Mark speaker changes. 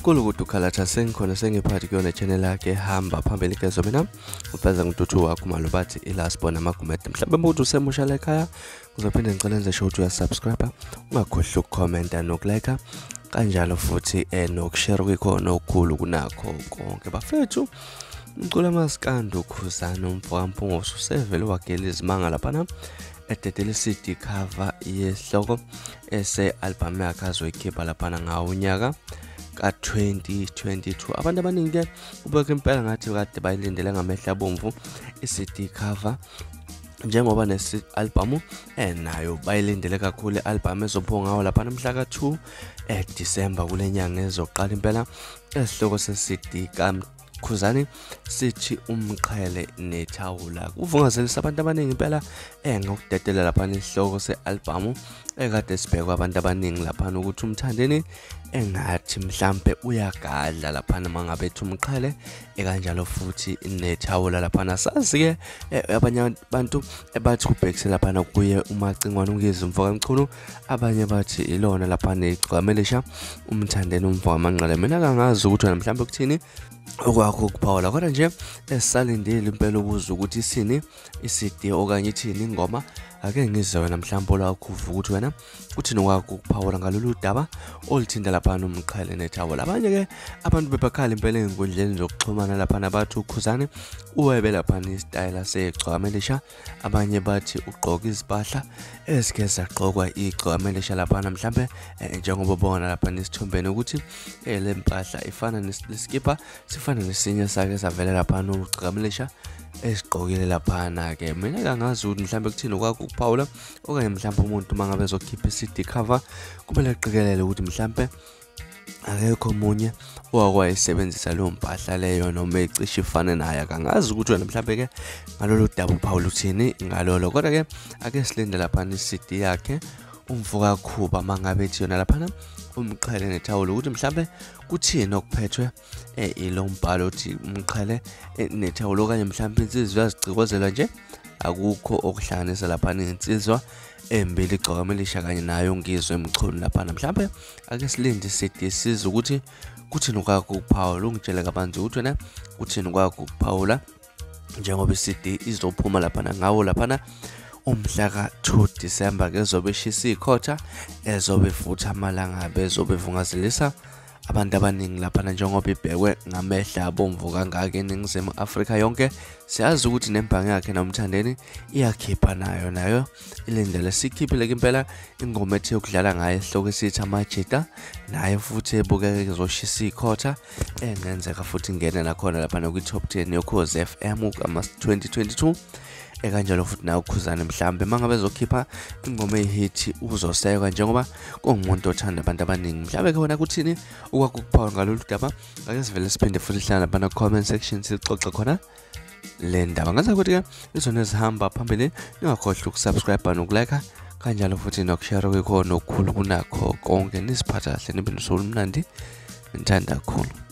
Speaker 1: Kulukudu khalatha sengikhona sengiphathi kuyona channel yakhe hamba phambili kezo mina uveza ngintuthu wakho malubathi ilasibona amagumede. Mhlawumbe umuntu usemusha la ekhaya uzophinde ngicela enze sure ukuthi uyasubscribe, ungakhohlwa ukukhomenta nokulike kanjalo futhi nokushare kwikhona okukhulu kunakho konke. Bafethu, umculo amaskandi uKhuzani umfokaMpungose usevele wagela izimanga laphana ededele CD cover yesihloko ese-album yakhe azoyikhipha laphana ngawo unyaka ka-2022. Abantu abaningi-ke kubeka impela ngathi kade bayilindele ngamehlo abomvu i-CD cover, njengoba nesi-albhamu nayo bayilindele kakhulu i-albhamu ezophuma ngawo laphana mhla ka-2 Disemba kule nyanga ezoqala impela. Esihloko se-CD kaKhuzani sithi umqhele nethawula. Kuvungazelisa abantu abaningi impela ngokudedela laphana isihloko se-albhamu ekade sibhekwa abantu abaningi laphana ukuthi uMthandeni engathi mhlampe uyagadla laphana mangabe ethi umqhele ekanjalo futhi nethawula laphana. Sazi-ke abanye abantu bathi kubhekise laphana kuye uMacingwane uNgizwe umfokaMchunu, abanye bathi ilona laphana igcwamelisha uMthandeni umfokaManqele. Mina kangazi ukuthi wena mhlampe kuthini okwakho ukuphawula, kodwa nje esalindile impela ukuzwa ukuthi isini i-CD okanye ithini ingoma. Ake ngizwe wena mhlawumbe olwakho uvuka ukuthi wena uthini okwakho ukuphawula ngalolu daba oluthinta laphana umqhele nethawula. Abanye-ke abantu bebakhala impela ey'nkundleni zokuxhumana laphana bathi uKhuzani uwebe laphana isitayela segcwamelisha, abanye bathi ugqoka izimpahla ezike zagqokwa igcwamelisha laphana mhlampe njengoba ubona laphana isithombeni ukuthi le mpahla ifana nesikipha sifana nesinye sake savela laphana ugcwamelisha esigqokile laphana-ke. Mina kangazi ukuthi mhlambe kuthini okwakho ukuphawula, okanye mhlambe umuntu uma ngabe ezokhipha i-CD cover kumele aqikelele ukuthi mhlampe akekho omunye owakwayisebenzisa leyo mpahla leyo noma ecishe ifane naye. Akangazi ukuthi wena mhlambe-ke ngalolu daba uphawula uthini ngalolo, kodwa-ke ake silinde laphana i-CD yakhe umfokaKhuba mangabe ethi yona laphana umqhele nethawula, ukuthi mhlambe kuthini okuphethwe ilo mbhalo othi umqhele nethawula, okanye mhlambe insizwa yazicikozelwa nje akukho okuhlanganisa laphana insizwa embili igcwamelisha kanye nayo Ngizwe Mchunu laphana. Mhlambe ake silinde i-CD sizwe ukuthi kuthini kwakho ukuphawula, ungitshele kabanzi ukuthi wena kuthini kwakho ukuphawula njengoba i-CD izophuma laphana ngawo laphana umhla ka-2 Disemba kezobe ishisa ikhotha ezobe ivutha amalangabi ezobe ivungazelisa abantu abaningi laphana njengoba ibhekwe ngamehla abomvu kangaka eNingizimu Afrika yonke. Siyazi ukuthi nembangi yakhe noMthandeni iyakhipha nayo ilindele sikhiphile impela ingoma ethi yokudlala ngayo esihloko esithi Amajita, naye futhi ebukeke izoshisa ikhotha engenzeka futhi ingene nakhona laphana kwi-top 10 yoKhozi FM kama-2022 ekanjalo futhi nawe uKhuzani mhlambe mangabe ezokhipha ingoma eyihithi uzosekwa njengoba kungumuntu othanda abantu abaningi. Mhlambe khona kuthini okwakho ukuphawula ngalolu daba? Ake sivele siphinde futhi sihlangane laphana comment section sixoxe khona le ndaba. Ngaza ukuthi-ke izona ezihamba phambili, ningakhohlwa ukusubscribe nokulike kanjalo futhi nokushare kwikhona okukhulu kunakho konke. Nisiphatha kahle nibe nosuku olumnandi, ngithanda kakhulu.